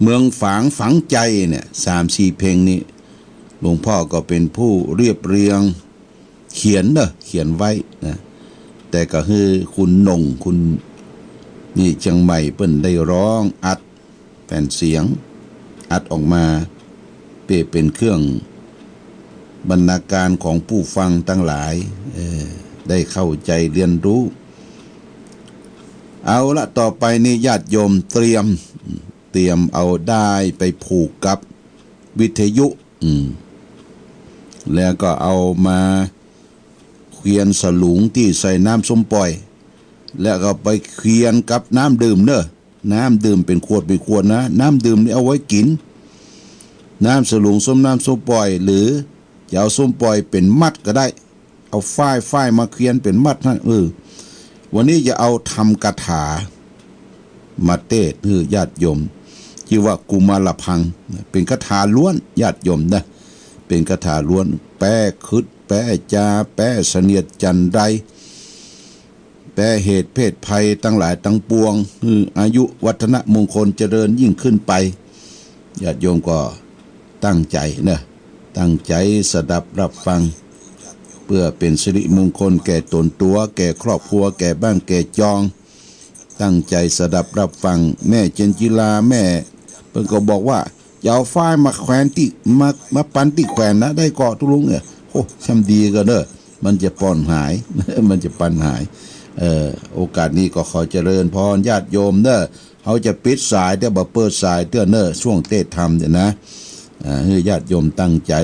เมืองฝางฝังใจเนี่ย สามสี่เพลงนี้ หลวงพ่อก็เป็นผู้เรียบเรียง เขียนเนอะ เขียนไว้นะ แต่ก็คือคุณหน่ง คุณ นี่เชียงใหม่เปิ้นได้ร้องอัดแผ่นเสียง อัดออกมา เพื่อเป็นเครื่อง บรรณาการของผู้ฟังทั้งหลาย เออ ได้เข้าใจเรียนรู้ เอาละ ต่อไปนี่ญาติโยมเตรียม เตรียมเอาด้ายไปผูกกับวิทยุ อืม แล้วก็เอามาเคียนสลุงตี้ใส่น้ำส้มป่อย แล้วก็ไปเคียนกับน้ำดื่มเนอะ น้ำดื่มเป็นขวดเป็นขวดนะ น้ำดื่มนี่เอาไว้กิน น้ำสลุงส้มน้ำส้มป่อย หรือ จะเอาส้มป่อยเป็นมัดก็ได้ เอาฝ้ายฝ้ายมาเคียนเป็นมัดนะ เออ วันนี้จะเอาทำคาถา มาเทศน์หื้อญาติโยม ชื่อว่ากุมารพัง เป็นคาถาล้วน ญาติโยมนะ เป็นคาถาล้วน แปลขึด แปลจา แปลเสนียดจัญไร แปลเหตุเพศภัยทั้งหลายทั้งปวง หื้ออายุวัฒนมงคลเจริญยิ่งขึ้นไป ญาติโยมก็ตั้งใจนะ ตั้งใจสดับรับฟัง เพื่อเป็นสิริมงคลแก่ตนตัว แก่ครอบครัว แก่บ้านแก่จอง ตั้งใจสดับรับฟัง แม่เจนจิลา แม่ เปิ้นก็บอกว่า จะเอาฝ้ายมาแขวนตี้ มา มาปันตี้แขวนนะ ได้ก่อ ตกลงเนี่ย โอ้ ช่ำดีก็เนอะ มันจะปอนหาย มันจะปันหาย เออ โอกาสนี้ก็ขอเจริญพรญาติโยมเนอะ เฮาจะปิดสายเตื้อ บ่เปิดสายเตื้อเนอะ ช่วงเทศน์ธรรมเนี่ยนะ อ่า ให้ญาติโยมตั้งใจ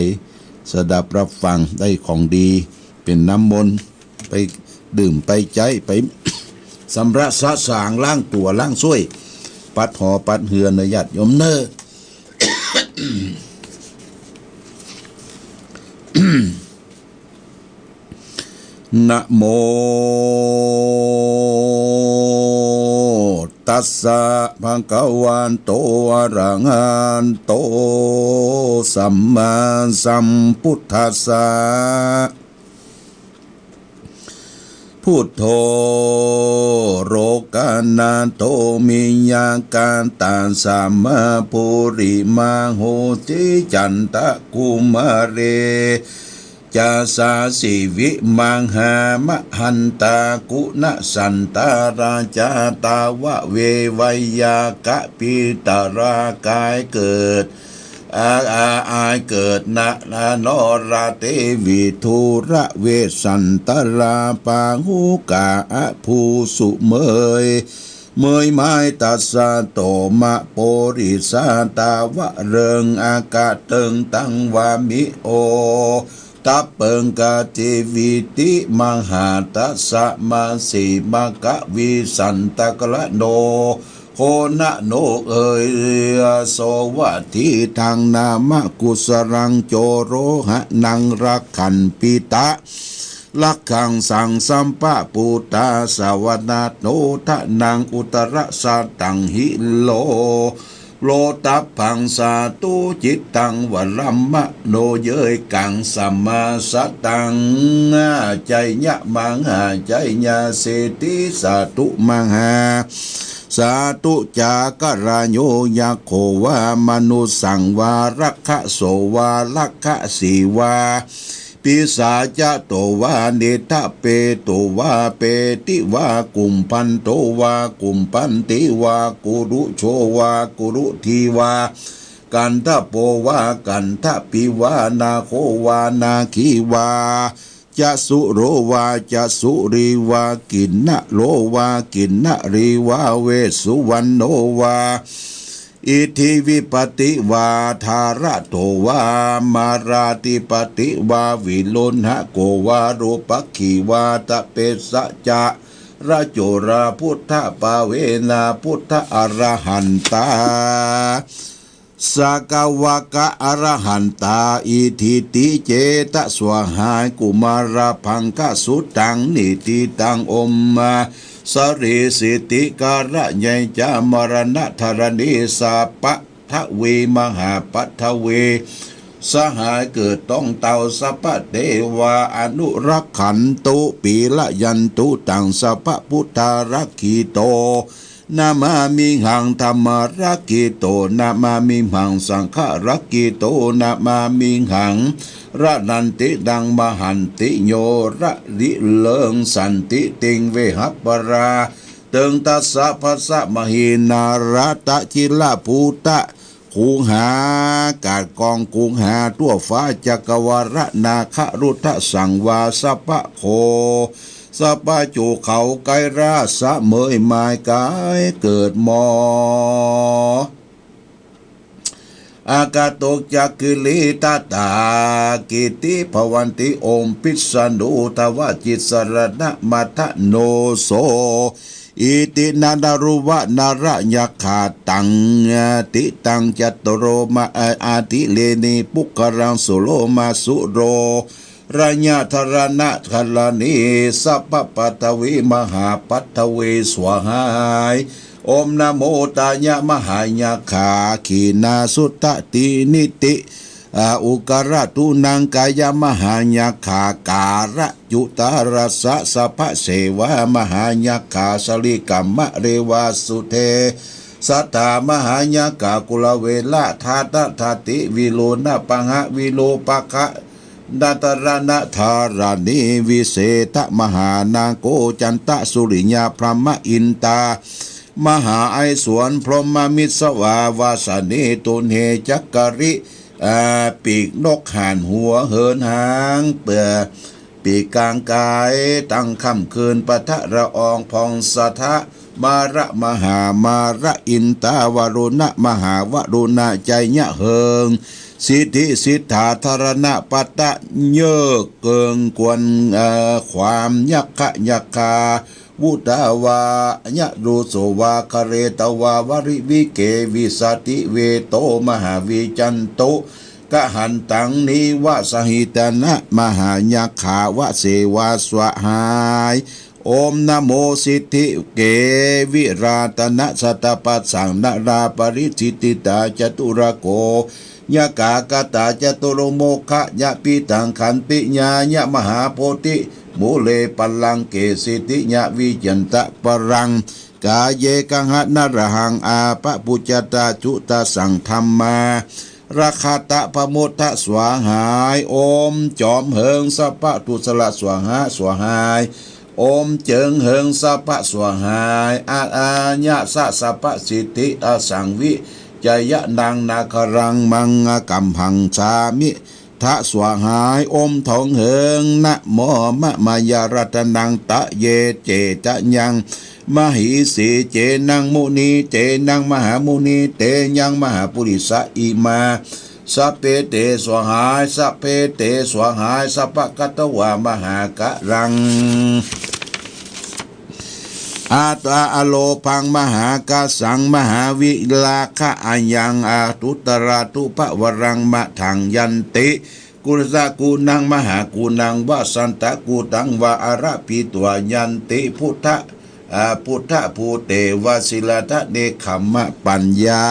สดับรับฟัง ได้ของดี เป็นน้ำมนต์ ไปดื่มไปใจ๊ ไปสำระสะสาง ล้างตั๋วล้างส้วย ปัดหอปัดเฮือนเนอะ ญาติโยมเนอะ นะโม ตัสสะ ภะคะวะโต อะระหะโต สัมมาสัมพุทธัสสะ พุทโธ โลกานาโถ มิยะกาตา สัมมาปุริมาโหติ จันทะกุมะเร จะสา สิวิมหามะหันตา กุณะสันตาราชา ตาวะเว ไวยากะปิตรา กายเกิด อา อา อา เกิดนะ นรเตวิทุระเวสสันตรา ปาหุกะอภูสุเมย เมยไม้ตัสสะโตมะ โปริสาตาวะเริง อากาเติงตังวามิโอ ตะเปิงกาติวิติมหาตัสสะ มาสีมะกะวิสันตะกะละโน โคนะโนเอย โสวะทิทังนามะกุสลัง โจโรหะนังรักขันปิตะ รักขังสังสัมปะปุตตา สวนาโนทะนังอุตระสะตังหิโล โลตัพพังสาธุจิตตังวรมะโนเยยกังสมมาสตัง ไจยะมังหาไจยะสิทธิสาธุมังหา สาธุจากะราโยยะโขวามนุสสังวารักขะโสวารักขะสีวา ปิสาจะโตวา นิทะเปโตวา เปติวา กุมพันโตวา กุมพันติวา กุรุโชวา กุรุทีวา กันทะโปวา กันทะปีวา นาโควา นาคีวา จะสุโรวา จะสุรีวา กินนะโรวา กินนะรีวา เวสสุวรรณโนวา อิทธิวิปติวา ธาระโตวา มาราธิปติวา วิรุณหะโกวา โรปักขีวา ตะเปสะจะระโจรา พุทธปาเวนา พุทธอรหันตา สกวะกะอรหันตา อิทธิติเจตสวาหาย กุมารพังคสุตัง นิทธิตังโอมมา สะเรสิติกะระเยจะ มรณะธะรณี สะปัททะเว มหาปัททะเว สหายเกิดต้องเตา สัพพะเตวา อนุรักขันตุ ปีละยันตุตัง สัพพะพุทธารักขีโต နမၤမံၤဟံ ထမ်မရက္ခိတော နမၤမံၤဟံ သံဃရက္ခိတော နမၤမံၤဟံ ရဏန္တိတံ မဟန္တိညော ရရိလံ သန္တိတိံ ဝေဟပရာ တိံ တသ်သ ဖသ မဟေ နရတ္တကိလ ဘူတ ဃူဟၤ ကၢ်ကီၤဃူဟၤ တွၣ်ဖး ကကဝၤရ နၢခရုၢ်ထ သံဝါ သပ္ပဃော သပ္ပကၠိၣ် เขาใกล้ราชเสมอ ไม่ไกลเกิดหมอ อาคาตุกะกิริทัตตา กิตติภวันติ โอมพิษณุทวจิตสรณะมัทโนโส อิตินะนะรุวะนะระยักขา ตัง ติตังจตุโรมา อาทิเลนี ปุคคลังสุโรมาสุโร ระยะธารณะธรณี สัพพะปัทวีมหาปัทวี สวาหาย โอมนะโมตายะมหายักขา ขีณาสุตตินิติ อา อุกรตุนังกายะมหายักขา การะจุตารัสสะ สัพพะเสวามหายักขา สลิกะมะเรวาสุเท สัตถามหายักขา กุลเวละ ทาตะทาติ วิโลนะปะหะ วิโลปะคะ นัตรณะธารณี วิเศษะมหานาโก จันตะสุริยะพรหมะอินตา มหาไอสวนพรหมมิตรสวา วาสเน ตุนเห จักกะริ อา ปีกนกห่านหัวเหินหางเปื่อ ปีกกลางกาย ตั้งค่ำคืน ปะทะละอองพอง สะทะ มาระมหามาระอินตาวรุณะมหาวรุณะ ชัยยะเหิง สิทธิสิทธาธารณะ ปัตตะเยิกเกิงกวน เอ่อ ความ ยักขะยักขา วุตาวายะดูโสวา คะเรตวาวริวิเก วิสติเวโต มหาวิจันตุ กหันตัง นิวะสหิตนะ มหายักขาวเสวา สวาหาย โอมนะโมสิทธิเก วิราตนะสัตตะปัสสัง นราปริสิทธิตา จตุรโก ยะกากตา จตุรโมคะ ยะปิตัง ขันติญาณะ มหาโพธิ มูเล ปัลลังเก สิทธิยะ วิจันตะปรัง กาเย กหะนะระหัง อาปะปุจจตา จุตาสัง ธัมมา รักขะตะ พะมุตตะ สวาหาย โอม จอมเหิง สัพพะทุสะละ สวาหะ สวาหาย โอม เจิงเหิง สัพพะ สวาหาย อาอาญะสะ สัพพะสิทธิ ตาสัง วิจยะนัง นาคารัง มังกำหังสามิ ทะ สวาหาย โอม ทองเหิง นะโมมะ มายารัตนัง ตะเย เจจะยัง มหิสี เจนัง มุนี เจนัง มหามุนี เตยัง มหาปุริสะ อิมา สัพเพ เต สวาหาย สัพเพ เต สวาหาย สัพพะกัตตวา มหากะรัง อาตาอโลภัง มหากัสสัง มหาวิราคะอายัง อาทุตราทุพะวรัง มะถัง ยันติ กุสะกุณัง มหากุณัง วะสันตะกุตังวา อะระปิตวา ยันติ พุทธะ อาพุทธะ ภูเตวะ สิลาทะเนกขัมมะ ปัญญา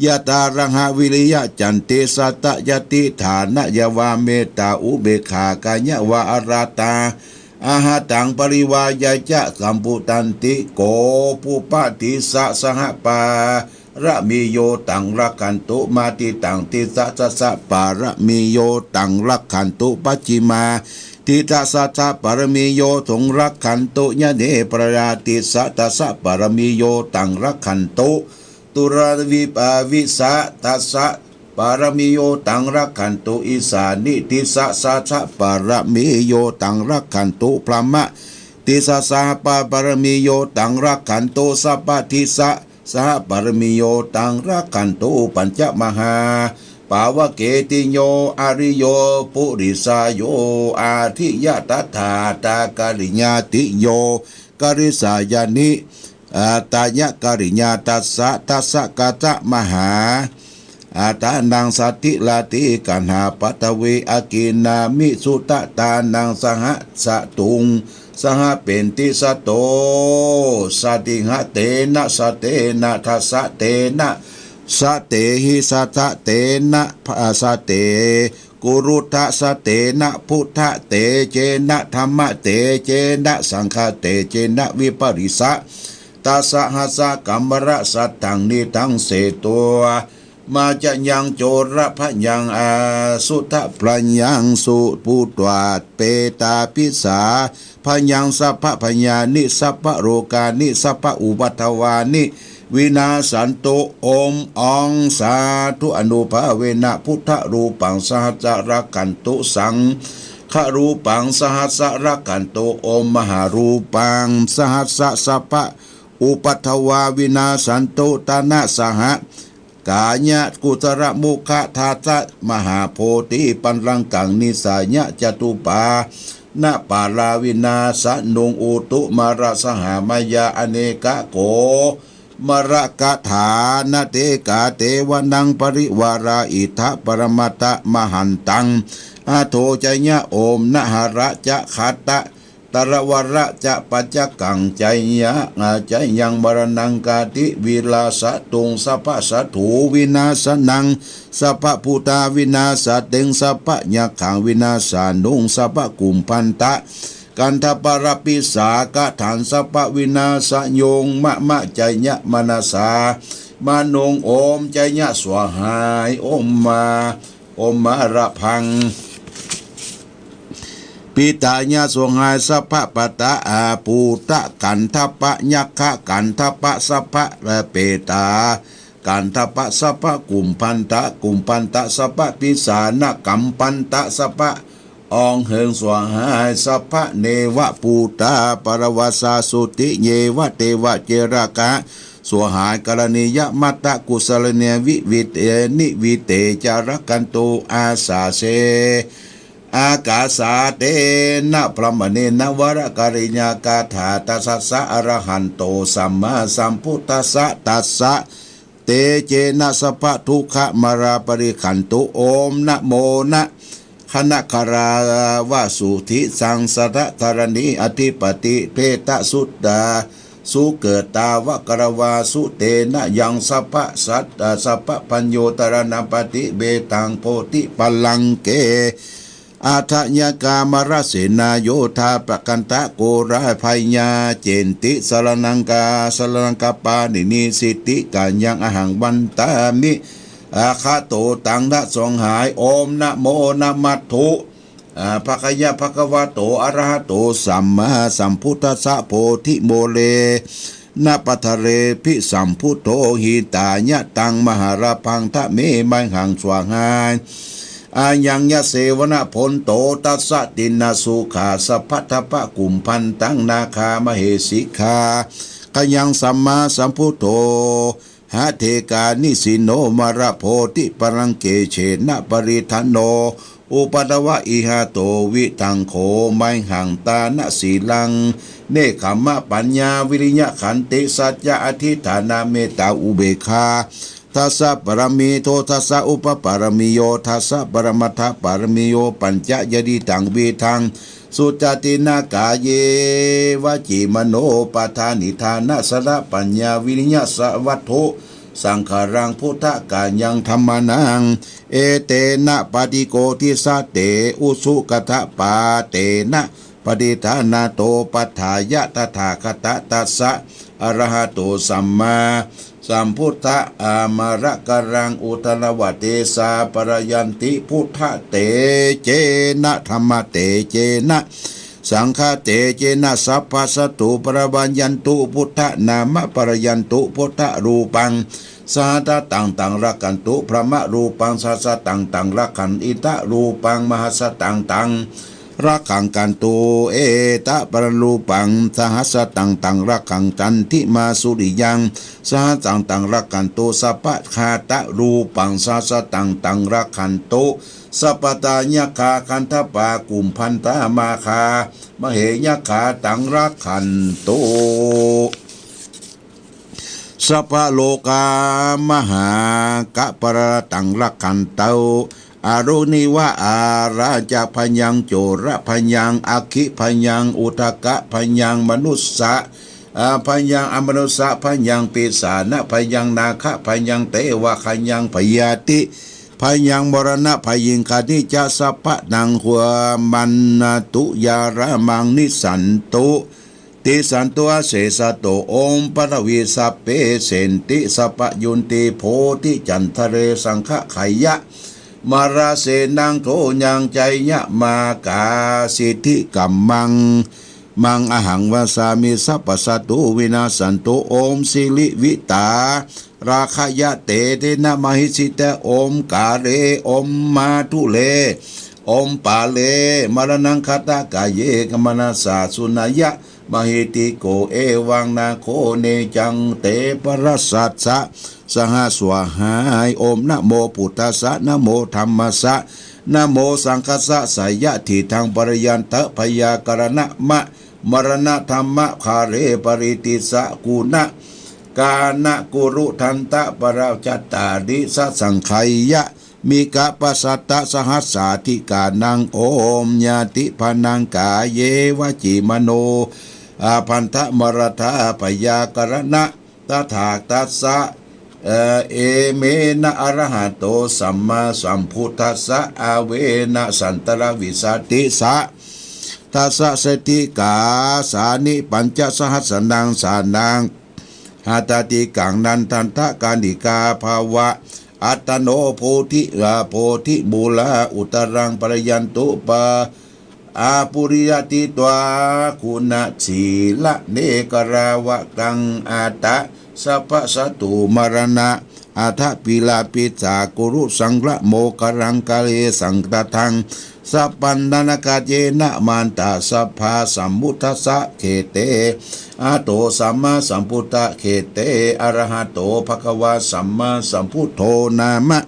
ยะตา ระหะ วิริยะ จันติ สัตตะ ยะติ ฐานะยะวา เมตตา อุเบกขากายะวา อะระตา อะหะตัง ปริวายะจะ สัมปุตตันติ โก ปุพพะ ติสะ สหะ ปารมีโย ตัง รักขันตุ มา ติตัง ติสะ สะสะ ปารมีโย ตัง รักขันตุ ปัจฉิมา ติสะ สะสะ ปารมีโย สง รักขันตุ ยะเน ปะรา ติสะ สะสะ ปารมีโย ตัง รักขันตุ ตุระวิปาวิสะ ทะสะ ปารมีโย ตัง รักขันตุ อิสานิ ติสะ สะสะ ปารมีโย ตัง รักขันตุ พรหมะ ติสะ สะหะ ปะ ปารมีโย ตัง รักขันตุ สัพพะ ติสะ สะหะ ปารมีโย ตัง รักขันตุ ปัญจมหา ปาวะเกติโย อะริโย ปุริสาโย อาทิยะตถาตากริญญาติโย กริสายานิ อาตายะกริญญาตัสสะ ทัสสะ กัสสะ มหา อาตานัง สัตถิลาติ กัณหา ปัทวี อกิณณามิ สุตะตานัง สหัสสะตุง สหะเปนติสะโต สะติหะเตนะ สะเตนะ ทัสสะเตนะ สะเตหิ สะทะเตนะ สะเต กุรุทะ สะเตนะ พุทธะ เตเจนะ ธัมมะ เตเจนะ สังฆะ เตเจนะ วิปริสะ သၢသဟစ ကမ္မရ သတ္တင်္ဍိ တံ သေတွာ မၸ်ၺံ ၸောရ ၽယံ အသုတ်ထ ၽယံ သုဘူတွာ ပေတာပိသၢ ၽယံ သဗ္ဗယၢၼိ သဗ္ဗရောဂါနိ သဗ္ဗဥပဒ္ဒဝါနိ ဝိနသ္ၢၼ်တု ॐ သၢဓု အနုဘာဝေန ဗုဒ္ဓရူပံ သဟစ ရက္ခန္တု သံဃရူပံ သဟစ ရက္ခန္တု ॐ မဟာရူပံ သဟစ သဗ္ဗဥပဒ္ဒဝါ ဝိနသ္ၢၼ်တု တနသဟ ကာယကုသလမုခ္ခဒါသ မဟာဗောဓိပလ္လင်္ကံ နိသယ จตุปาณปาลา วินาศนุง อุตุมารสหามายา อเนกโกมารกถา นเตกา เตวนัง परिवारा อิทธปรมัตถมหันตัง อโถ จยะ ॐ นหรจะ ขะตะ ตรวรจะ ปัจจกัง จยะ จยัง มรณัง กาติ วิลาสะตุง สัพพะสัตถู วินาสนัง สัพพะภูตา วินาสะเตง สัพพะยักขัง วินาสานุง สัพพะกุมภันตะ กันทปรปิสากะถัง สัพพะวินาสะยุง มะมะ จยะ มนัสสา มะนุง ॐ จยะ สวาหาย ॐ มา ॐ มาระพัง ปิตายะ สวาหาย สัพพะปะตะ อา ภูตะ กันทปะ ยักขะ กันทปะ สัพพะ เปตา กันทปะ สัพพะกุมภันตะ กุมภันตะ สัพพะปิสานะ กัมภันตะ สัพพะ อองเหิง สวาหาย สัพพะเนวะ ภูตา ปรวาสา สุติ เยวะ เตวะ เจรกะ สวาหาย กรณียะ มัตตะ กุสลเน วิวิเต นิวิเต จารักขันตุ อาสาเส อากาสาเตนะ พรหมเนนะ วรกริยากาถา ตัสสะ อรหันโต สัมมาสัมพุทธัสสะ ตัสสะ เตเจนะ สัพพะทุกขะมาราปริขันตุ ॐ นะโมนะ คณะคาราวสุทธิสังสะทะธรณีอธิปติ เพทะสุตตา สุเกิตาวะกรวาสุเตนะ ยังสัพพะสัตตะ สัพพะพัญโยตรณังปฏิเวทัง โพธิปัลลังเก อัฏฐยกามรเสนาโยธาปกันตะ โกราพยา เจนติ สรณังกา สรณังคปานินี สิทธิกายัง อหังวันตามิ อาคาโต ตังนะ สวงหาย ॐ นะโมนะมัตถุ อา ภะคะยะ ภะคะวะโต อะระหะโต สัมมาสัมพุทธัสสะ โพธิโมเล นะปัททะเร ภิสัมพุทโธ หิตายะ ตังมหาลาภัง ทะเม มหัง สวาหาย อายังยะ เสวนะ ผลโต ตัสสะ ติณะ สุขา สัพพะ ทัพพะ กุมภันตัง นาคามเหสี คาขยัง สัมมาสัมพุทโธ หะเทกานิสินโน มะระโพธิปัลลังเก เฉนะปริทาโน อุปัทวะ อิหะโต วิทังโข มหัง ตานะ สีลัง เนกขัมมะ ปัญญา วิริยะ ขันติ สัจจะ อธิฏฐานะ เมตตา อุเบกขา ทัสสะ ปารมี โทธัสสะ อุปปารมีโย ทัสสะ ปรมัตถปารมีโย ปัญจะ ยะดิตัง วิทัง สุจาตินะ กาเย วจี มโน ปะทานิ ทานะ สะทะ ปัญญา วิริยะ สะ วัตถุ สังขารัง พุทธกายัง ธัมมานัง เอเตนะ ปะฏิโกฏิสะ เต อุสุกะทะปาเตนะ ปะฏิฏฐานาโต ปัฏฐายะ ตถาคตะ ตัสสะ อะระหะโต สัมมาสัมพุทธะ อามาระกะรัง อุทะละวะเตสา ปะระยันติ พุทธะ เตเจนะ ธัมมะ เตเจนะ สังฆะ เตเจนะ สัพพะสัตถุ ปะระวะยันตุ พุทธะ นามะ ปะระยันตุ พุทธะ รูปัง สะหัสสะตัง ตัง รักขันตุ พรหมะ รูปัง สะหัสสะตัง ตัง รักขัน อินทะ รูปัง มหัสสะตัง ตัง รักขัง กันตุ เอตะ ปะระรูปัง สะหัสสะตัง ตัง รักขัง จันทิมา สุริยัง สะหัสสะตัง ตัง รักขันตุ สัพพะคาตะ รูปัง สะหัสสะตัง ตัง รักขันตุ สัพพะทายักขา คันธปา กุมภันตะ มาคา มะเหยักขา ตัง รักขันตุ สัพพะโลกา มหากะปะระ ตัง รักขันตุ อารุณิวะ อาราจะ พยัง โจระ พยัง อัคคิ พยัง อุทกะ พยัง มนุสสะ อา พยัง อมนุสสะ พยัง ปิสานะ พยัง นาคะ พยัง เตวะ พยัง พยาธิ พยัง มรณะ พยิง คณิจะ สัพพะนัง หัวมันนะตุ ยาระมัง นิสสันตุ เท tesanto asesato, om pathavisabbesenti sabbadunti bodhicandre saṅgakkhaya marasenaṃ toyaṃ jayamaṅgālasiddhikammaṃ maṅ ahaṃ vasāmi, sabbasatthu vinassantu, om sirivitārakhayateṭhena mahesita, om kāre, om mātule, om pale, maraṇaṃ khattakaye, manasā suṇāya mahiddhiko, evaṃ nātho niccaṃ te parasassa saha svāhāya, om namo buddhassa, namo dhammassa, namo saṅghassa, jayasiddhaṃ pariyatha byakāraṇa ma maraṇadhamma kāre paritissa guṇa kāṇa kuru danta para cattāḷīsasaṅkhāya migappasatha sahassādhikānaṃ, om ñātibānaṃ kāye vaci mano bandha maratha byakāraṇa tathāgatassa, emena arahato sammāsambuddhassa, avena sattara vīsati saha dasa satikasāni pañca sahassānaṃ sanaṃ hattatikaṃ nandakārika bhava attano bodhi bodhimūlaṃ uttaraṃ pariyantu pa apuriyatitvā guṇasīla nekarāvataṃ atha sabbasatthu maraṇā atha pilapisa kuru saṅgramokaraṃ kāre saṅgataṃ sabbannaṃ akāyena mantā sabbā sambuddhassa khette ato sammāsambuddhakhette arahato bhagavā sammāsambuddho nāma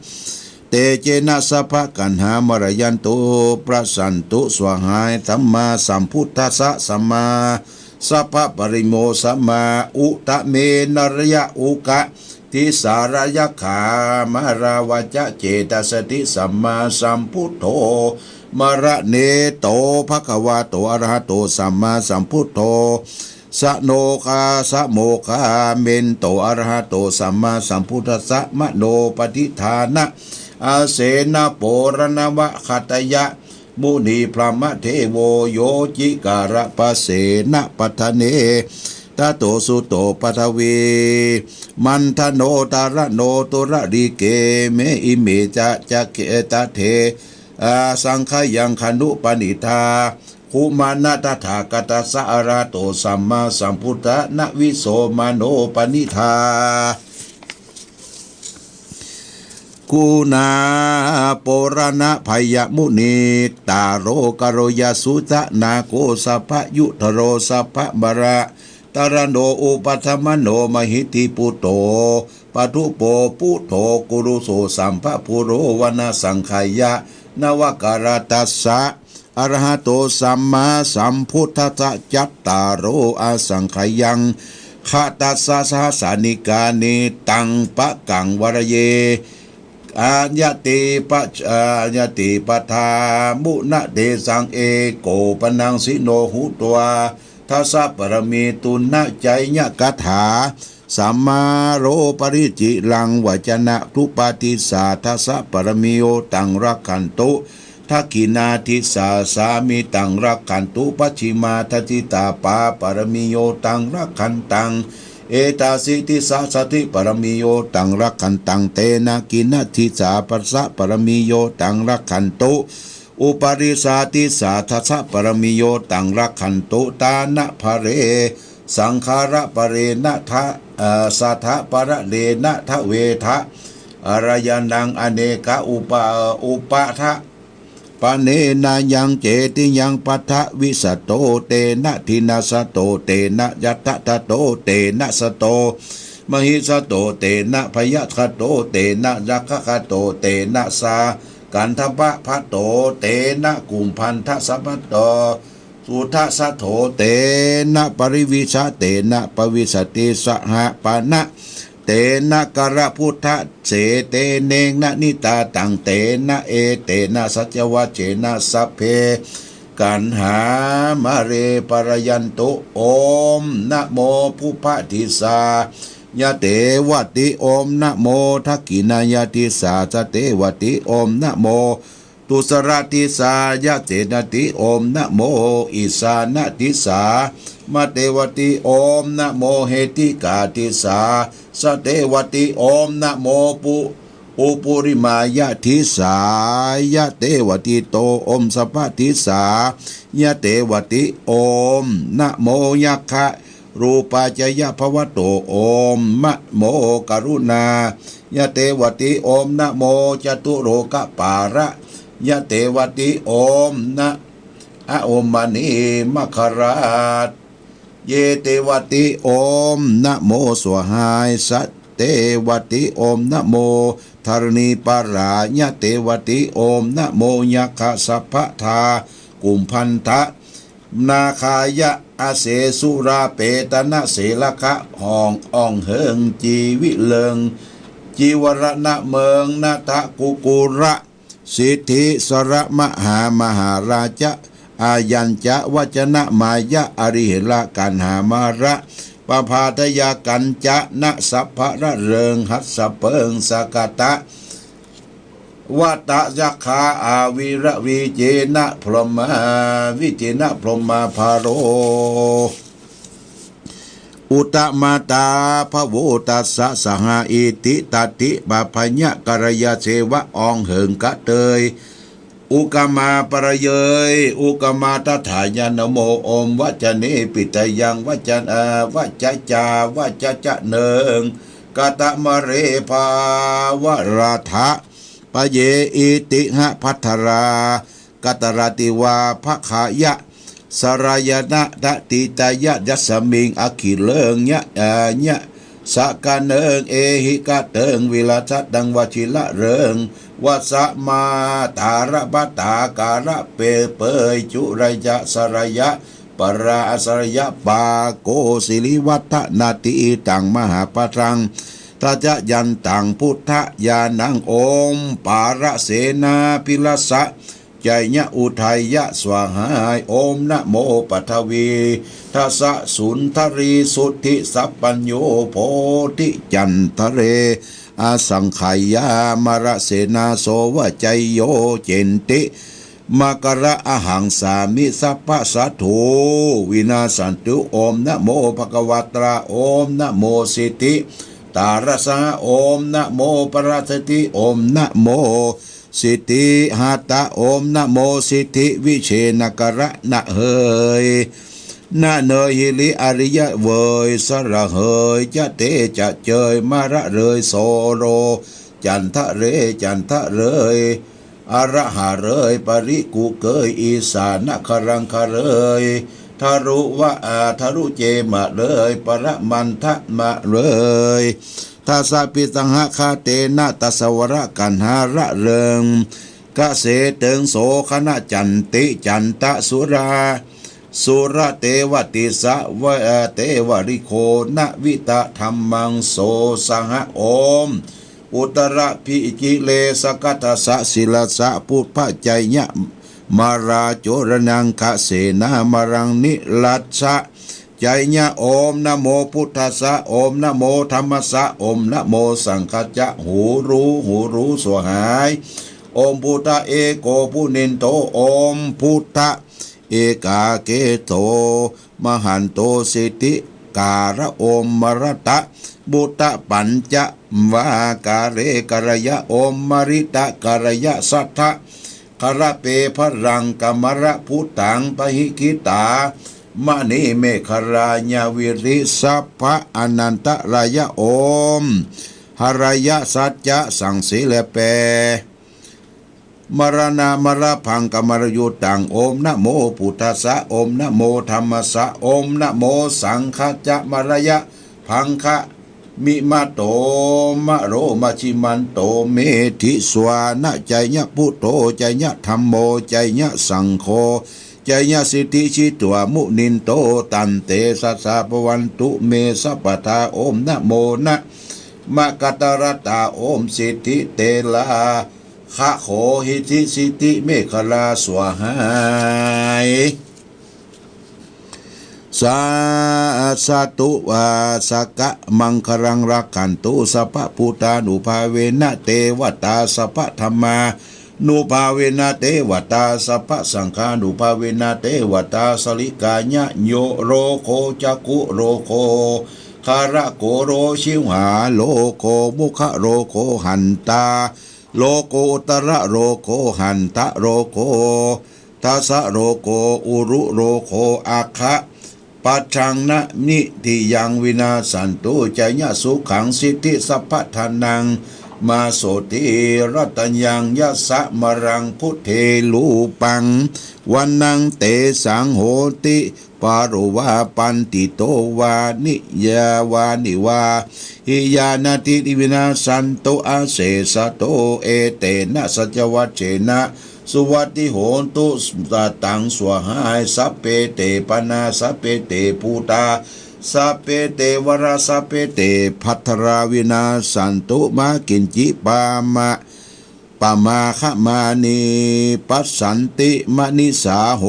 tejena sabbagaṇhā marayantu prattantu svāhāya sammāsambuddhassa sammā sabbapāṇino sammā uttamenaraya ugga disā rajaggā mārā vajjacetasiddhi sammāsambuddho maraṇeto bhagavato arahato sammāsambuddho sano ka samo ka mento arahato sammāsambuddhassa mano paṭidhāna asena poraṇavakataya munibrahmadevo yo cikārabhasena padhane tato suto paṭhavi mandhano taraṇo turalike me ime ca cake tate asaṅkhayaṃ khaṇupaṇidhā guṇānaṃ tathāgatassa arahato sammāsambuddhassa na viso mano paṇidhā guṇā poraṇabhayamūni taro karoyasusa nāgo sabbayudharo sabbamala taraṇo upasamano mahiddhi buddho padupo buddho kuruso sambhavūro vanasaṅkhāya navakārattassa arahato sammāsambuddhassa cattāro asaṅkhayaṃ khattassasahassāni kāni taṃ pakaṃ varaye ayati pa ayati padā muṇatesaṃ eko paṇṇaṃ sino hutvā dasapāramī tuṇhajayagāthā samāropariciraṃ vācanadupadesaṃ dasapāramiyo taṃ rakkhantu dakkhiṇā disā sāmitaṃ rakkhantu pacchimā dasitā pāpāramiyo taṃ rakkhantaṃ etasi disā saddhi pāramiyo taṃ rakkhantaṃ tena kiṇaṃ disā dasapāramiyo taṃ rakkhantu uparisā disā dasapāramiyo taṃ rakkhantu tāṇapāle saṅkhārapālena da sadapālena dvedha arāyanaṃ anekā upa upadā panena yaṃ cetiyaṃ paṭhavisato tena dhinassato tena yadadhato tena sato mahisato tena bhayaggato tena yakkhaggato tena sakanthappato tena kumbhaṇḍasapato sudassito tena parivijaṃ tena pavijjati saha pana tena kālabuddhaseṭṭhenena nitātaṃ tena etena saccavajjena sabbe kaṇhā mārē pālayantu. Om namo pubba disāya devati. Om namo dakkhiṇāya disāya devati. Om namo တုစရတိစႃယသေနတိ ॐ နမော အိသၢနတိစႃ မတေဝတိ ॐ နမော ဟေတိကာတိစႃ သတေဝတိ ॐ နမော ပု ပုပ္ပုရိမာယထိစႃ ယတေဝတိ တော ॐ သပ္ပထိစႃ ယတေဝတိ ॐ နမော ယက္ခရူပာယယ ဘဝတု ॐ နမော ကရုဏာယတေဝတိ ॐ နမော จตุรกปาลยတေဝတိ ॐ န အ ॐ မဏိမခရာ ယတေဝတိ ॐ နမော สหาย သတေဝတိ ॐ နမော ဓรณีปาลยတေဝတိ ॐ နမော ยักขสัพพทา กุมพันธนาคาย อาเสสุราเปตนเสรค ห่องอ่องเหิงจีวิเลิง จีวรณะเมิง นัทกุกุระ สิทธิสระมหามหาราชะ อายัญจะวัจนะมายะ อริเหระ กัณหามาร ปภาทยากัญจนะ สัพพะระเริง หัสสะเปิง สะกะตะ วัตยักขา อาวิระวีเจนะ พรหมา วิจินะ พรหมาภาโร อุตตมาตา ภะโวตัสสะ สหา อิติ ตัตถิ ปัพพะยะ กัลยาเสวะ อ่องเหิงกะเตย อุกมาปะระเยย อุกมาตถายะ นะโม โอม วัจจเน ปิตยัง วัจจ เอ่อ วัจจจา วัจจจะเนิง กะตะมะเร ภาวะราทะ ปะเย อิติหะ ภัททรา กัตตราติวา ภะขะยะ สะรายะนะ ตะติตะยะ ยัสสะมิง อะขิเลิง ยะ เอ่อ ยะ สะกะเนิง เอหิกะเติง วิรัชะตัง วะชิระเริง วัสสะมาตาระปะตาการะเปเปย จุระยะสะระยะ ปะราอะสะระยะ ปาโก สิริวัฒนาติตัง มหาปะทัง ทัจจะยันตัง พุทธญาณัง โอม ปาระเสนาภิรัสสะ ไจยะอุทัยยะ สวาหาย โอม นะโม ปัทวีทัสสะ สุนทรีสุทธิสัพพัญญู โพธิจันทะเร อสังขายา มะระเสนา โสวะ ไจโย เจนติ มะกะระ อะหังสามิ สัพพะสัตถุ วินาสสันตุ โอม นะโม ภะคะวะตรา โอม นะโม สิทธิตารัสสะ โอม นะโม ปะระสิทธิ โอม นะโม สิทธิหัตตะ โอม นะโม สิทธิวิเชนกะระ นะเหย นะเนย หิริอะริยะเวย สระเหย จะเตจะเจย มะระเรย โสโร จันทะเร จันทะเรย อะระหะเรย ปะริกุเกย อีสานะคะรังคะเรย ทะลุวะ อา ทะลุเจมะเรย ปะระมันทะมะเรย ทัสสะปิสังหะคะเตนะ ตัสสะวะระกัณหาระเริง กะเสเติง โสคะนะจันติ จันตะสุรา สุระเตวะติสะ วะ เตวะริโค นะวิตะธัมมัง โสสหะ โอม อุตระพิกิเลสะกัตถะสะ ศิลสะ ปุพพะ ไจยะ มาราโจรนัง คะเสนามารัง นิรัสสะ ไจยะ โอม นะโม พุทธัสสะ โอม นะโม ธัมมัสสะ โอม นะโม สังฆัสสะ หูรู้ หูรู้ สวาหาย โอม พุทธะ เอโก ปุนินโท โอม พุทธะ เอกาเกโต มหันโต สิทธิการะ โอม มะระตะ บุตตะ ปัญจะวาการะ กะระยะ โอม มะริตะ กะระยะ สัทธะ คะระเป พะรังกะมะระ พุทธัง ปะหิคิตา มะณีเมขะลา ญาวิริ สัพพะ อะนันตะรายะ โอม หะรายะ สัจจะ สังเสลแป มะระนา มะระพังกะมะระยุตัง โอม นะโม พุทธัสสะ โอม นะโม ธัมมัสสะ โอม นะโม สังฆัสสะ มะระยะ พังคะ มิมะโต มะโร มะชิมันโต เมธิสวานะ ไจยะ พุทโธ ไจยะ ธัมโม ไจยะ สังโฆ ไจยะ สิทธิชิตวา มุนินโต ตันเตสัสสะ ภะวันตุ เม สัพพะทา โอม นะโม นะมะกะตะระตา โอม สิทธิเตลา คะโข หิทธิสิทธิเมขะลา สวาหาย สา สาธุ วา สะกะมังคะลัง รักขันตุ สัพพะพุทธานุภาเวนะ เตวะตา สัพพะธัมมา နုၽႃႇဝေၼ တေႇဝတႃႇ သပ်ႉပသင်ႇၶႃႇၼုၽႃႇဝေၼ တေႇဝတႃႇ သလီၵႃႇၺ ၺူဝ်ႇ ရေႃးၶေႃး ၸၵ်ႉၶုရေႃးၶေႃး ၶႃႇရၵေႃး ရေႃး သိဝ်ႁႃႇရေႃးၶေႃး မုၶရေႃးၶေႃး ႁၼ်ႇတႃႇရေႃးၶေႃး ဢုတရရေႃးၶေႃး ႁၼ်ႇထရေႃးၶေႃး ထသရေႃးၶေႃး ဢုရုရေႃးၶေႃး ဢၶႃႇ ပထင်ၼ ၼိထိယင် ဝိနသ်သၼ်တု ၸၺ်ၺသုၶင် သိတ်ထိသပ်ႉပထၼင် မႃႇသေႃးထိ ရတၺ်ယင် ယသမရံ ပုတ်ထေ ရူပံ ဝဏ္ဏံ တေသံ ႁေႃးတိ ပရေႃးဝႃႇ ပၼ်တိတေႃးဝႃႇ ၼိယႃႇဝႃႇ ၼိဝႃႇႁိယႃႇ ၼတ်ထိ ဝိနသ်သၼ်တု ဢသေသ်သတေႃး ဢေတေႇၼ သၸ်ၸဝၸ်ဵၼ် သုဝတ်ႉထိ ႁူၼ်တု သတံ သွႁၢႆ သပ်ႉပေႇ တေႇပၼႃႇ သပ်ႉပေႇ တေႇၽူႇတႃႇ သပ်ႉပေႇ တေႇဝရႃႇ သပ်ႉပေႇ တေႇၽတ်ႉတရႃႇ ဝိနသ်သၼ်တု မႃႇၵိၼ်ၸိ ပႃႇမႃႇ ပႃႇမႃႇၶမႃႇၼီႇ ပတ်ႉသၼ်တိ မၼိသႃႇ ႁေႃးတု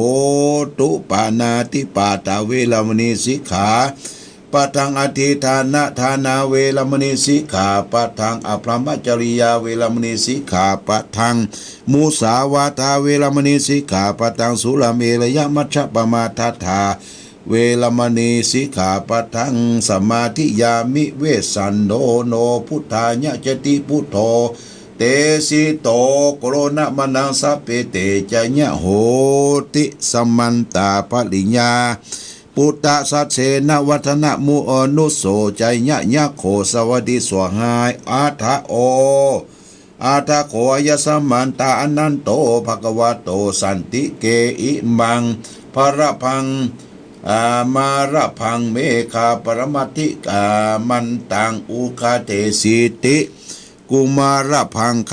ပႃႇၼႃႇတိပႃႇတႃႇ ဝေႇရမၼီႇ သိၵ်ႉၶႃႇ ပထင် ဢထိတ်ႉထႃႇၼ ထႃႇၼႃႇ ဝေႇရမၼီႇ သိၵ်ႉၶႃႇပထင် ဢပြမ်ႇမၸရိယႃႇ ဝေႇရမၼီႇ သိၵ်ႉၶႃႇပထင် မုသႃႇဝႃႇတႃႇ ဝေႇရမၼီႇ သိၵ်ႉၶႃႇပထင် သုရႃႇမေႇရယ မၸ်ၶပႃႇမႃႇထႃႇထႃႇ ဝေႇရမၼီႇ သိၵ်ႉၶႃႇပထင် သမႃႇထိယႃႇမိ ဝေႇသၼ်တေႃး ၼေႃး ပုတ်ႉထႃႇၺ ၸတိ ပုတ်ႉထေႃး တေသိတေႃး ၵရေႃးၼမၼင် သပ်ႉပေႇ တေႇၸၺ်ၺ ႁေႃးတိ သမၼ်တႃႇ ပရိၺ်ႇၺႃႇ ပုတ်ႉထသတ်ႉသေႇၼ ဝထ်ထၼမု ဢၼုသေႃး ၸၺ်ၺ ၺၶေႃး သဝတ်ႉထိ သွႁၢႆ ဢထ ဢေႃး ဢထ ၶေႃး ဢယသမၼ်တႃႇ ဢၼၼ်တေႃး ၽၵဝတေႃး သၼ်တိၵေႇ ဢိမင် ၽရၽင် မႃႇရၽင် မေႇဃႃႇ ပရမတ်ႉထိ မၼ်တံ ဢုၵ်ၶတေႇ သိတ်ထိ ၵုမႃႇရၽင်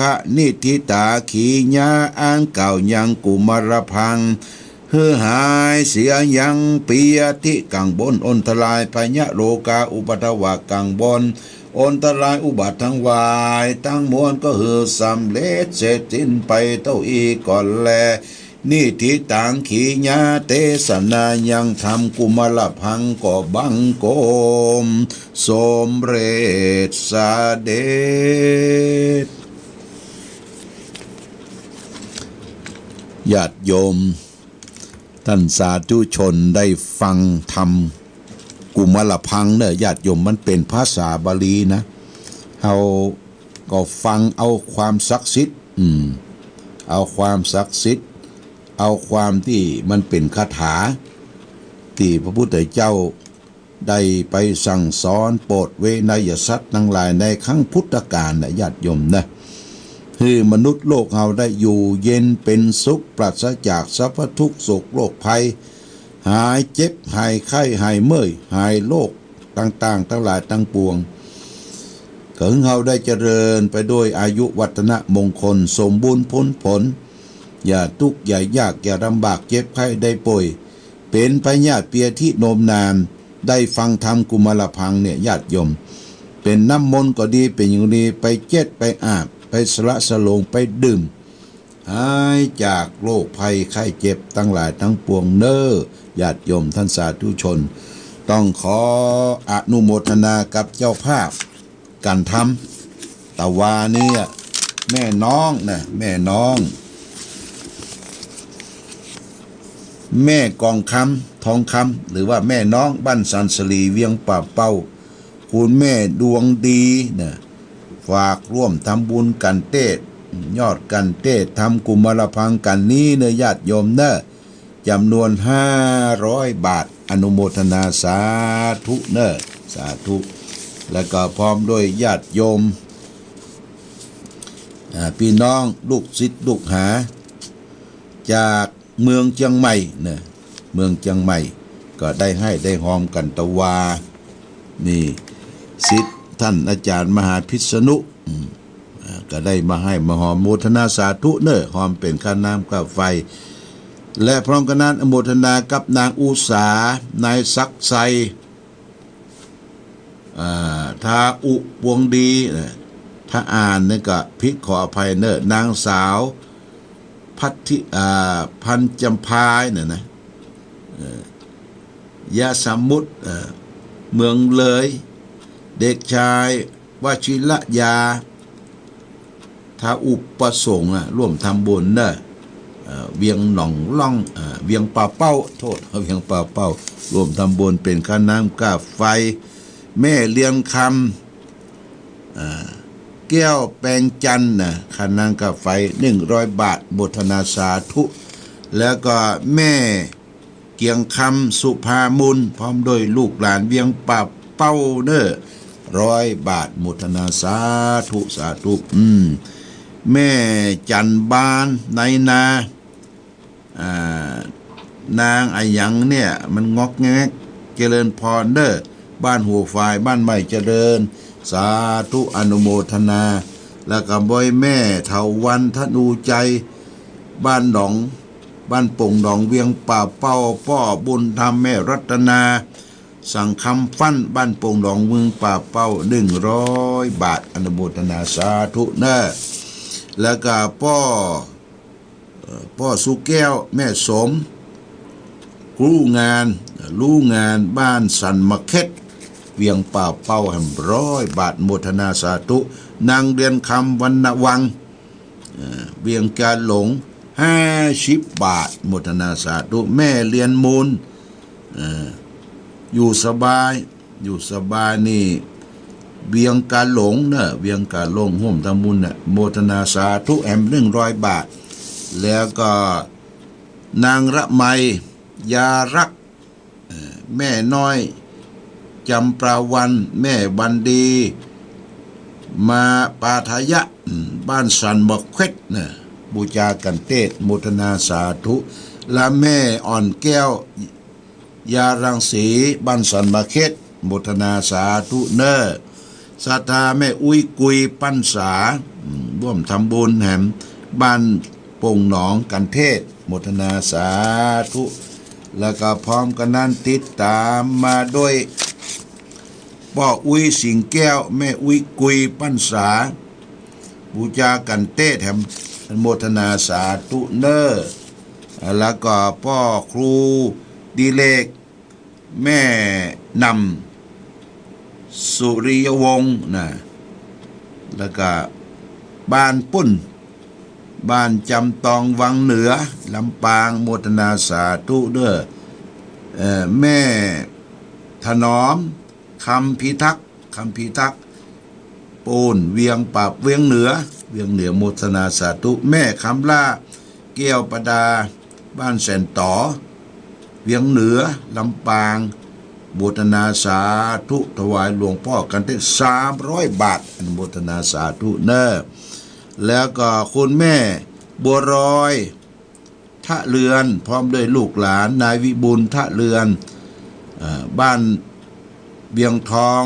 ၶၼိတ်ႉထိတႃႇ ၶီၺႃႇ ဢၢင်ႇၵဝ်ႇ ၺင်ႇ ၵုမႃႇရၽင် ႁိူဝ်ႉႁၢႆ သီႇယင် ပီႇယထိ ၵၢင်ႇပူၼ်ႉ ဢူၼ်ႇတရၢႆႇ ၽယ ရေႃးၵႃႇ ဢုပထဝႃႇ ၵၢင်ႇပူၼ်ႉ ဢူၼ်ႇတရၢႆႇ ဢုပၢတ်ႈ တင်းဝၢႆးတင်းမူၼ်း ၵႃႈႁိုဝ် သမ်ႇရဵတ်ႈ သဵတ်ႈသိၼ် ပႆတၢင်း ဢိၵ်ႇၵေႃႈလႄႈ ၼိတ်ႉထိတၢင်ႇ ၶီၺႃႇ တေႇသၼႃႇ ၺင်ႇထမ်ႇ ၵုမႃႇရၽင် ၵေႃႈ ပၢင်ၵုမ် สำเร็จเสด็จ ญาติโยม ท่านสาธุชนได้ฟังธรรมกุมารพังก์เนอะ ญาติโยม มันเป็นภาษาบาลีนะ เฮาก็ฟังเอาความศักดิ์สิทธิ์ อืม เอาความศักดิ์สิทธิ์ เอาความที่มันเป็นคาถา ที่พระพุทธเจ้า ได้ไปสั่งสอนโปรดเวนยสัตว์ทั้งหลายในครั้งพุทธกาลนะ ญาติโยมนะ หื้อมนุษย์โลกเฮาได้อยู่เย็นเป็นสุข ปราศจากสรรพทุกข์โศกโรคภัย หายเจ็บ หายไข้ หายเมื่อย หายโรคต่างๆ ทั้งหลายทั้งปวง ขอให้เฮาได้เจริญไปด้วยอายุวัฒนะมงคล สมบูรณ์พูนผล อย่าทุกข์อย่ายาก อย่าลำบากเจ็บไข้ได้ป่วย เป็นพยาธิเพลียที่นมนาน ได้ฟังธรรมกุมารพังก์เนี่ย ญาติโยม เป็นน้ำมนต์ก็ดี เป็นอย่างดี ไปเจ็ดไปอาบ ไปสละสลง ไปดื่ม หายจากโรคภัยไข้เจ็บทั้งหลายทั้งปวงเน้อ ญาติโยมท่านสาธุชน ต้องขออนุโมทนากับเจ้าภาพ การทำ ตะวานี้ แม่น้องนะ แม่น้อง แม่กองคำ ทองคำ หรือว่าแม่น้อง บ้านสันสลี เวียงป่าเป้า คุณแม่ดวงดีนะ ฝากร่วมทำบุญกันเตศ ยอดกันเตศ ทำกุมารพังก์กันนี้เนอะ ญาติโยมเนอะ จำนวนห้าร้อยบาท อนุโมทนาสาธุเนอะ สาธุ แล้วก็พร้อมด้วยญาติโยม อ่า พี่น้องลูกศิษย์ลูกหา จากเมืองเชียงใหม่เนอะ เมืองเชียงใหม่ ก็ได้ให้ได้ฮอมกันตะวา นี่ ศิษย์ท่านอาจารย์มหาพิษณุ อืม อ่า ก็ได้มาให้มาฮอม โมทนาสาธุเนอะ ฮอมเป๋นค่าน้ำค่าไฟ และพร้อมกันนั้นอนุโมทนากับนางอุสา นายศักดิ์ชัย อ่า ทาอุ ปวงดี นะ ถ้าอ่านนี่ก็ผิดขออภัยเนอะ นางสาว พัทธิ อ่า พันจำพายเนี่ยนะ เอ่อ ยะสมุทร เอ่อ เมืองเลย เด็กชาย วชิรยา ทาอุปสงฆ์อะ ร่วมทำบุญเนอะ เอ่อ เวียงหนองล่อง เอ่อ เวียงป่าเป้า โทษ เวียงป่าเป้า ร่วมทำบุญเป็นค่าน้ำค่าไฟ แม่เลียนคำ เอ่อ แก้วแปงจันทร์นะ ค่าน้ำค่าไฟ หนึ่งร้อยบาท โมทนาสาธุ แล้วก็แม่ เกียงคำสุภามูล พร้อมด้วยลูกหลานเวียงป่าเป้าเนอะ ร้อยบาท โมทนาสาธุ สาธุ อืม แม่จันบาน ในนา อ่า นางอะหยังเนี่ย มันงอกแงก เจริญพรเนอะ บ้านหัวฝาย บ้านใหม่เจริญ สาธุ อนุโมทนา แล้วก็บอยแม่เถาวัลย์ ธนูใจ บ้านหนอง บ้านโป่งหนอง เวียงป่าเป้า ป้อบุญธรรม แม่รัตนา สังคำฟั่น บ้านโป่งหนอง เวียงป่าเป้า หนึ่งร้อยบาท อนุโมทนาสาธุเนอะ แล้วก็ป้อ เอ่อ ป้อสุแก้ว แม่สม ครูงาน รู้งาน บ้านสันมะเข็ด เวียงป่าเป้า แหมร้อยบาท โมทนาสาธุ นางเดือนคำ วรรณวัง เอ่อ เวียงกาหลง ห้าสิบบาท โมทนาสาธุ แม่เลียนมูล เอ่อ อยู่สบาย อยู่สบายนี่ เวียงกาหลงเนอะ เวียงกาหลง ร่วมทำบุญน่ะ โมทนาสาธุแหม หนึ่งร้อยบาท แล้วก็ นางระไม ยารักษ์ เอ่อ แม่น้อย จำปาวัน แม่วันดี มาปาทายะ อืม บ้านสันมะเข็ดนะ บูชากันเตศ โมทนาสาธุ และแม่อ่อนแก้ว ยารังสี บ้านสันมะเข็ด โมทนาสาธุเนอ ศรัทธาแม่อุ๊ยกุยปั้นสา อืม ร่วมทำบุญแหม บ้านโป่งหนองกันเทศ โมทนาสาธุ แล้วก็พร้อมกันนั้นติดตามมาด้วย ป้ออุ๊ยสิงแก้ว แม่อุ๊ยกุยปั้นสา บูชากันเตศแหม โมทนาสาธุเนอ แล้วก็ป้อครูดิเลก แม่นำ สุริยวงศ์นะ แล้วก็บ้านปุ้น บ้านจำตองวังเหนือ ลำปาง โมทนาสาธุเด้อ เอ่อ แม่ถนอม คำพิทักษ์ คำพิทักษ์ ปูน เวียงป่า เวียงเหนือ เวียงเหนือ โมทนาสาธุ แม่คำล่า แก้วประดา บ้านแสนต่อ เวียงเหนือ ลำปาง โมทนาสาธุ ถวายหลวงพ่อกันเทศ สามร้อยบาท อนุโมทนาสาธุเนอ แล้วก็คุณแม่บัวรอย ทะเรือน พร้อมด้วยลูกหลาน นายวิบูลย์ ทะเรือน เอ่อ บ้านเวียงทอง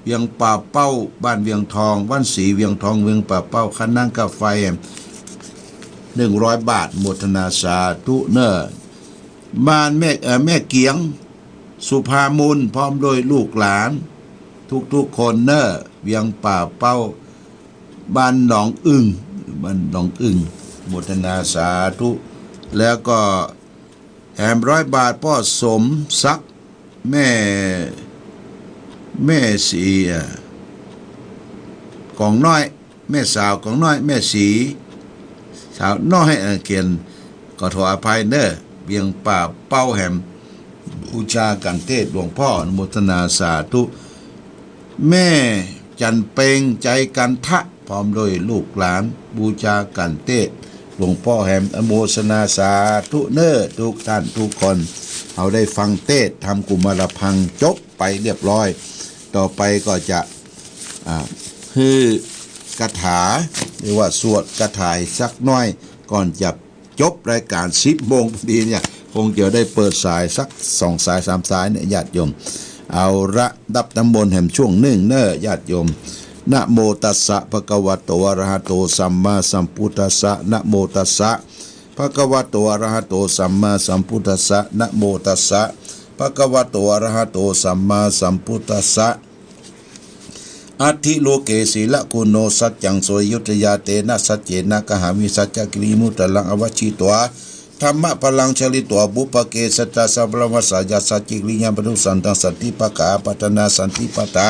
เวียงป่าเป้า บ้านเวียงทอง บ้านศรีเวียงทอง เวียงป่าเป้า ค่าน้ำค่าไฟ หนึ่งร้อยบาท โมทนาสาธุเนอ บ้านแม่ เอ่อ แม่เกียง สุภามูล พร้อมด้วยลูกหลาน ทุกๆคนเนอ เวียงป่าเป้า บ้านหนองอึ่ง บ้านหนองอึ่ง โมทนาสาธุ แล้วก็แถมร้อยบาท ป้อสมศักดิ์ แม่ แม่ศรี เอ่อ กองน้อย แม่สาวกองน้อย แม่ศรี สาวน้อย เอ่อ เขียน ขอโทษอภัยเนอ เวียงป่าเป้าแหม บูชากันเทศหลวงพ่อ อนุโมทนาสาธุ แม่จันเปง ใจกันทะ พร้อมด้วยลูกหลาน บูชากันเตศ หลวงพ่อแหม อนุโมทนาสาธุเนอ ทุกท่านทุกคน เอาได้ฟังเตศน์ทำกุมารพังจบไปเรียบร้อย ต่อไปก็จะ อ่า ฮือคาถา เรียกว่าสวดคาถาสักหน่อย ก่อนจะ จบรายการสิบโมงพอดีเนี่ย คงจะได้เปิดสายสักสองสายสามสายเนี่ย ญาติโยม เอาละ รับน้ำมนต์แหมช่วงหนึ่งเนอะ ญาติโยม นะโมตัสสะ ภะคะวะโต อะระหะโต สัมมาสัมพุทธัสสะ นะโมตัสสะ ภะคะวะโต อะระหะโต สัมมาสัมพุทธัสสะ นะโมตัสสะ ภะคะวะโต อะระหะโต สัมมาสัมพุทธัสสะ อัตถิโลเก สีลกุโณ สัจจัง โส อยุธยา เตนะ สัจเจนะ กะหามิ สัจจกิริยมุตตะรัง อวัชชิตวา ธัมมะพลัง ชลิตวา ปุพพะเก สัจจะ สัพพะละวะสะ ยะ สัจจกิริยัง ปะทุสันตัง สันติปะกะ อาปัตตะนา สันติปะทา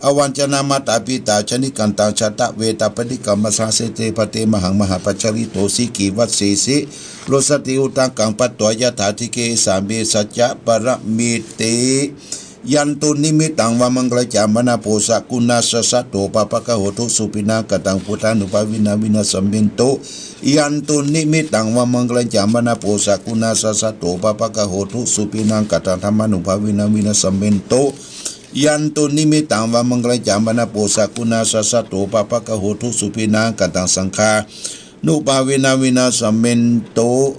အဝၼ်ၸနမတၢ်ပံတၢ် ဆၢနံၣ်ကၣ်တၢ်ဆၢတၢ်ဝဲတၢ်ပဒံကၢ်မဆါစ့တ့ၢ်ဖါတ့ၢ် မဟၣ်မဟၣ်ပၢ်ဆၢလံတိၢ်စံကံၢ်ဝၣ်စံးစ့ လိာ်စတံၢ်အူတၢ်ကၢ်ပၢ်တွၤ ယထၣ်ထံက့ၤစၢ်မ့ၢ်စၢ်ကၢ်ပရမ့ၢ်တ့ၢ် ယၣ်တူၣ်နံၤမ့ၢ်တၢ်ဝၣ်မၤကလၢကၢ် မနၢ်ပိၢ်စၢ် ကူၣ်နၢ်စၢ်စၢ်တိၢ် ပၢ်ပၢ်ကဟိၣ်ထူၣ် စူၢ်ပ့ၤနၢ်ကတၢ် ပူၤတၢ်နုာ်ပၢ်ဝံနၢ်ဝံနၢ်စၢ်မ့ၢ်တိၢ် ယၣ်တူၣ်နံၤမ့ၢ်တၢ်ဝၣ်မၤကလၢကၢ် မနၢ်ပိၢ်စၢ် ကူၣ်နၢ်စၢ်စၢ်တိၢ် ပၢ်ပၢ်ကဟိၣ်ထူၣ် စူၢ်ပ့ၤနၢ်ကတၢ် ထမနုာ်ပၢ်ဝံနၢ်ဝံနၢ်စၢ်မ့ၢ်တိၢ် ယၣ်တူၣ်နံၤမ့ၢ်တၢ်ဝၣ်မၤကလၢကၢ် မနၢ်ပိၢ်စၢ် ကူၣ်နၢ်စၢ်စၢ်တိၢ် ပၢ်ပၢ်ကဟိၣ်ထူၣ် စူၢ်ပ့ၤနၢ်ကတၢ် သံဃာ နုာ်ပၢ်ဝံနၢ်ဝံနၢ်စၢ်မ့ၢ်တိၢ်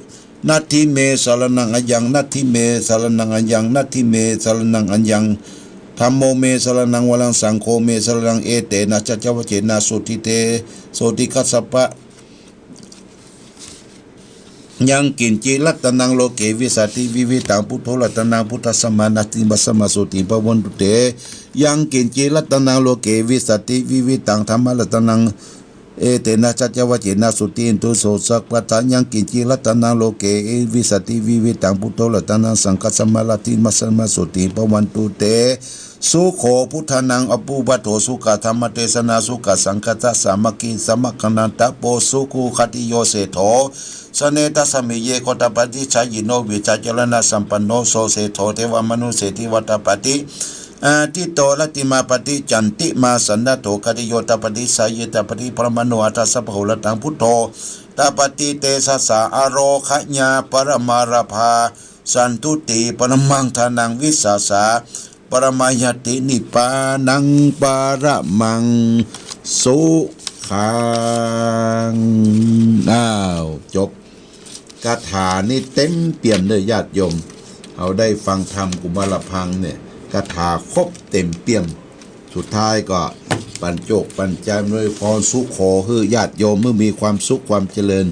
နတ္ထိ မ့ၢ် စရဏံ အယံ နတ္ထိ မ့ၢ် စရဏံ အယံ နတ္ထိ မ့ၢ် စရဏံ အယံ ဓမ္မော မ့ၢ် စရဏံ ဝရံ သံဃော မ့ၢ် စရဏံ ဧတၢၼ် စၢၢ်ကၢၢ်ဝၣ်ကၠေၣ် နၢ် သုတ်ထံ တေ သုတ်ထံ ကသ်သပ ယံ ကိၼ်ၸံ ရတနံ လော်က့ ဝိသ်သတိ ဝိဝိတံ ပုတ်ထော ရတနံ ပုတ်ထံ သမ္မာ နတ္ထိ မ့ၢ် သမ္မာ သုတ်ထံ ပဝန္တု တေ ယံ ကိၼ်ၸံ ရတနံ လော်က့ ဝိသ်သတိ ဝိဝိတံ ဓမ္မံ ရတနံ ဧတၢၼ် စၢၢ်ကၢၢ်ဝၣ်ကၠေၣ် နၢ် သုတ်ထံ တု သုတ်သပ ယံ ကိၼ်ၸံ ရတနံ လော်က့ ဝိသ်သတိ ဝိဝိတံ ပုတ်ထော ရတနံ သံဃံ သမ္မာ နတ္ထိ မ့ၢ် သမ္မာ သုတ်ထံ ပဝန္တု တေ သုခိ ပုတ်ထၼံ အပုပ်ပတ္ထော သုခ ဓမ္မဒေသနၢ သုခ သံဃသ သာမဂ္ဂံ သမဂ္ဂနာ တပ္ပော သုကု ခတ္တိယော သ့ၣ်ထော သန့ တသ်မံ ယေဃော တပ္ပတ္တိ သယံ နဝိ သၢ ကရဏ သမ္ပန္နော သော သ့ၣ်ထော ဒေဝမနု သ့ၣ်ထိဝါ တပ္ပတ္တိ အတ္ထိတော ရတ္ထိမ ပတ္ထိ ကန္တိမ သနတ်ထော ခတ္တိယော တပ္ပတ္တိ သယံ တပ္ပတ္တိ ပရမဏော အတသ်ပ္ပဟော ရတံ ပုတ်ထော တပ္ပတ္တိ တေသသၢ အရောဃညါ ပရမရာဘၢ သန္တုတိ ပရမံ ဓနံ ဝိသသၢ ပရမယတ္တိ နိဗ္ဗာနံ ပရမံ သုဃံ อ้าว จบ คาถานี้เต็มเปี่ยมเลยญาติโยม เราได้ฟังธรรมกุมารพังเนี่ย คาถาครบเต็มเปี่ยม สุดท้ายก็ปันโจกปันใจอำนวยพร สุขขอให้ญาติโยม เมื่อมีความสุขความเจริญ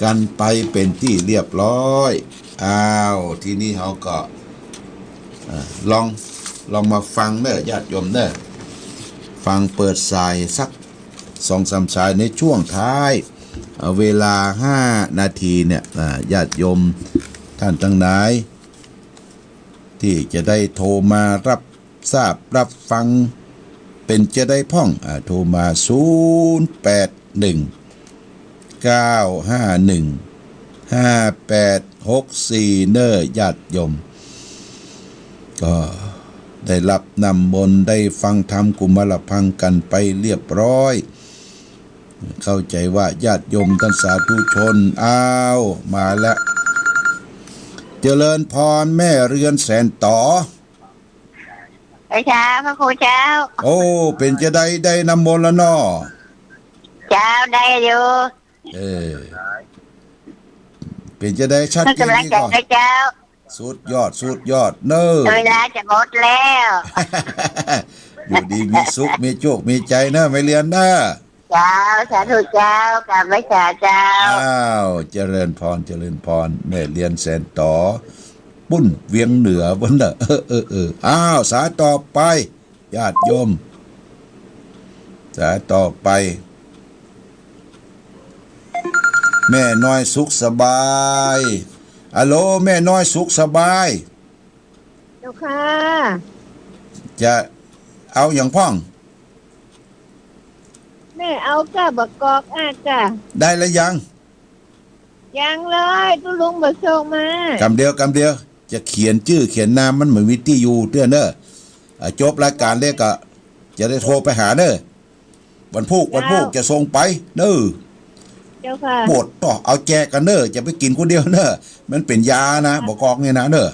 กันไปเป็นที่เรียบร้อย อ้าว ทีนี้เราก็ อ่า ลอง ลองมาฟังเนอะ ญาติโยมเนอะ ฟังเปิดสายสักสองสามสายในช่วงท้าย อ่า เวลาห้านาทีเนี่ย อ่า ญาติโยมท่านทั้งหลาย ที่จะได้โทรมารับทราบรับฟัง เป็นจะได้พ่อง อ่า โทรมา ศูนย์แปดหนึ่ง เก้าห้าหนึ่ง ห้าแปดหกสี่ เนอร์ ญาติโยม ก็ได้รับน้ำมนต์ ได้ฟังธรรมกุมารพังกันไปเรียบร้อย เข้าใจว่าญาติโยมท่านสาธุชน อ้าว มาแล้ว เจริญพรแม่เรือนแสนต๋อ เจ้าค่ะ พระครูเจ้า โอ้ เป๋นจะใด ได้น้ำมนต์แล้วเนาะ เจ้า ได้อยู่ เออ เป๋นจะใด ชัดเจนดีก่อน ให้กำลังใจนะเจ้า สุดยอด สุดยอด เนอะ เวลาจะหมดแล้ว อยู่ดีมีสุข มีโชค มีชัยเนอะ แม่เรือนเนอะ เจ้า สาธุเจ้า กราบไหว้สาเจ้า อ้าว เจริญพร เจริญพร แม่เรือนแสนต๋อ ปุ้นเวียงเหนือปุ้นเนอะ เออ เออ เออ อ้าว สายต่อไป ญาติโยม สายต่อไป แม่น้อยสุขสบาย ฮัลโหล แม่น้อยสุขสบาย เจ้าค่ะ จะเอาอย่างพ่อง แม่เอาก้าบักกอกอ่ะจ้ะ ได้แล้วยัง ยังเลย ตุ๊ลุงบ่ส่งมา กำเดียว กำเดียว จะเขียนชื่อเขียนนามมันเหมือนวิทยุเตื้อเนอะ อ่ะ จบรายการแล้วก็ จะได้โทรไปหาเนอะ วันพุธ วันพุธ เจ้า จะส่งไปเนอะ เจ้าค่ะ ปวดต่อ เอาแจกกันเนอะ อย่าไปกินคนเดียวเนอะ มันเป็นยานะ บักกอกเนี่ยนะเนอะ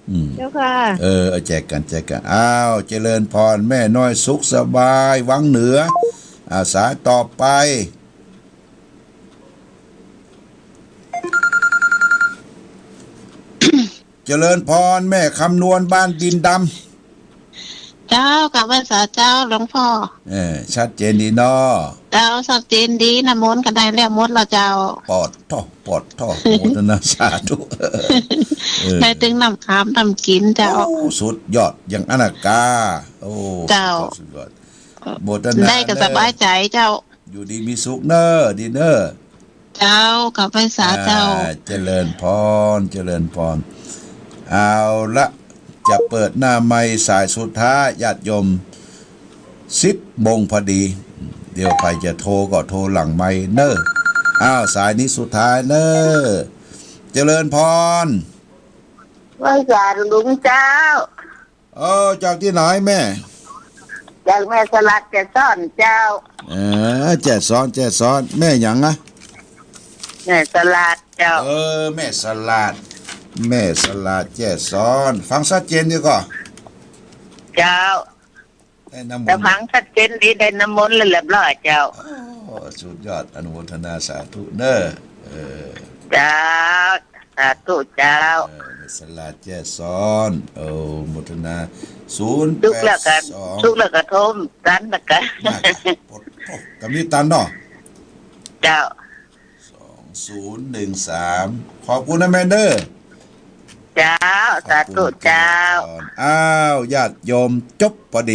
อืม เจ้าค่ะ เออ เอาแจกกัน แจกกัน อ้าว เจริญพร แม่น้อยสุขสบาย วังเหนือ อ่า สายต่อไป เจริญพร แม่คำนวณ บ้านดินดำ เจ้า กราบไหว้สาเจ้าหลวงพ่อ เออ ชัดเจนดีเนาะ เจ้า ชัดเจนดี น้ำมนต์ก็ได้แล้วหมดแล้วเจ้า ปอดท่อ ปอดท่อ โมทนาสาธุ เออ ได้ตึงน้ำขามน้ำกินเจ้า โอ้ สุดยอด อย่างอันนากา โอ้ เจ้า สุดยอด สุดยอด โมทนา ได้ก็สบายใจเจ้า อยู่ดีมีสุขเนอะ ดีเนอะ เจ้า กราบไหว้สาเจ้า อ่า เจริญพร เจริญพร เอาละ จะเปิดหน้าไมค์สายสุดท้าย ญาติโยม สิบโมงพอดี เดี๋ยวใครจะโทรก็โทรหลังไมค์เนอะ อ้าว สายนี้สุดท้ายเนอะ เจริญพร ไหว้สาลุงเจ้า เออ จากที่ไหนแม่ จากแม่สลัดแก่ซ่อนเจ้า เออ แก่ซ้อน แก่ซ้อน แม่หยังอะ แม่สลัดเจ้า เออ แม่สลัด แม่สลัดแก่ซ้อน ฟังชัดเจนดีก่อ เจ้า ได้น้ำมนต์ แต่ฟังชัดเจนดี ได้น้ำมนต์แล้วเรียบร้อยเจ้า โอ้ สุดยอด อนุโมทนาสาธุเนอะ เออ เจ้า สาธุเจ้า เออ แม่สลัดแก่ซ้อน เออ อนุโมทนา ศูนย์แปดสอง ทุกข์แล้วก็ทุกข์แล้วก็โทษกันแล้วกัน น่ะ โอ้โห กำนี้ตันเนาะ เจ้า สองศูนย์หนึ่งสาม ขอบคุณนะแม่เนอะ เจ้า ขอบคุณ สาธุเจ้า เจริญพร อ้าว ญาติโยม จบพอดี